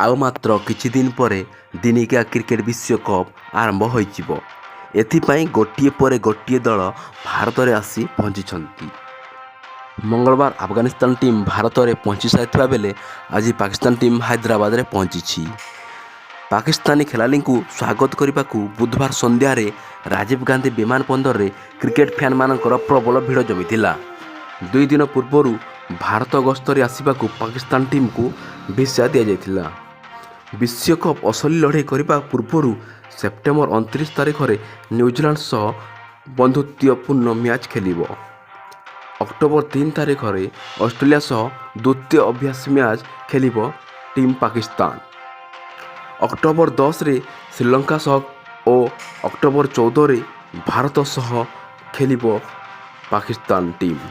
ଆଉ ମାତ୍ର କିଛି ଦିନ ପରେ ଦିନିକିଆ କ୍ରିକେଟ୍ ବିଶ୍ୱକପ୍ ଆରମ୍ଭ ହୋଇଯିବ। ଏଥିପାଇଁ ଗୋଟିଏ ପରେ ଗୋଟିଏ ଦଳ ଭାରତରେ ଆସି ପହଞ୍ଚିଛନ୍ତି। ମଙ୍ଗଳବାର ଆଫଗାନିସ୍ତାନ ଟିମ୍ ଭାରତରେ ପହଞ୍ଚି ସାରିଥିବା ବେଳେ ଆଜି ପାକିସ୍ତାନ ଟିମ୍ ହାଇଦ୍ରାବାଦରେ ପହଞ୍ଚିଛି। ପାକିସ୍ତାନୀ ଖେଳାଳିଙ୍କୁ ସ୍ୱାଗତ କରିବାକୁ ବୁଧବାର ସନ୍ଧ୍ୟାରେ ରାଜୀବ ଗାନ୍ଧୀ ବିମାନ ବନ୍ଦରରେ କ୍ରିକେଟ୍ ଫ୍ୟାନ୍ମାନଙ୍କର ପ୍ରବଳ ଭିଡ଼ ଜମିଥିଲା। 2 ଦିନ ପୂର୍ବରୁ ଭାରତ ଗସ୍ତରେ ଆସିବାକୁ ପାକିସ୍ତାନ ଟିମ୍କୁ ଭିସା ଦିଆଯାଇଥିଲା। ବିଶ୍ୱକପ୍ ଅସଲି ଲଢ଼େଇ କରିବା ପୂର୍ବରୁ ସେପ୍ଟେମ୍ବର 29 ତାରିଖରେ ନ୍ୟୁଜିଲାଣ୍ଡ ସହ ବନ୍ଧୁତ୍ୱପୂର୍ଣ୍ଣ ମ୍ୟାଚ୍ ଖେଳିବ। ଅକ୍ଟୋବର 3 ତାରିଖରେ ଅଷ୍ଟ୍ରେଲିଆ ସହ ଦ୍ୱିତୀୟ ଅଭ୍ୟାସ ମ୍ୟାଚ୍ ଖେଳିବ ଟିମ୍ ପାକିସ୍ତାନ। ଅକ୍ଟୋବର 10ରେ ଶ୍ରୀଲଙ୍କା ସହ ଓ ଅକ୍ଟୋବର 14ରେ ଭାରତ ସହ ଖେଳିବ ପାକିସ୍ତାନ ଟିମ୍।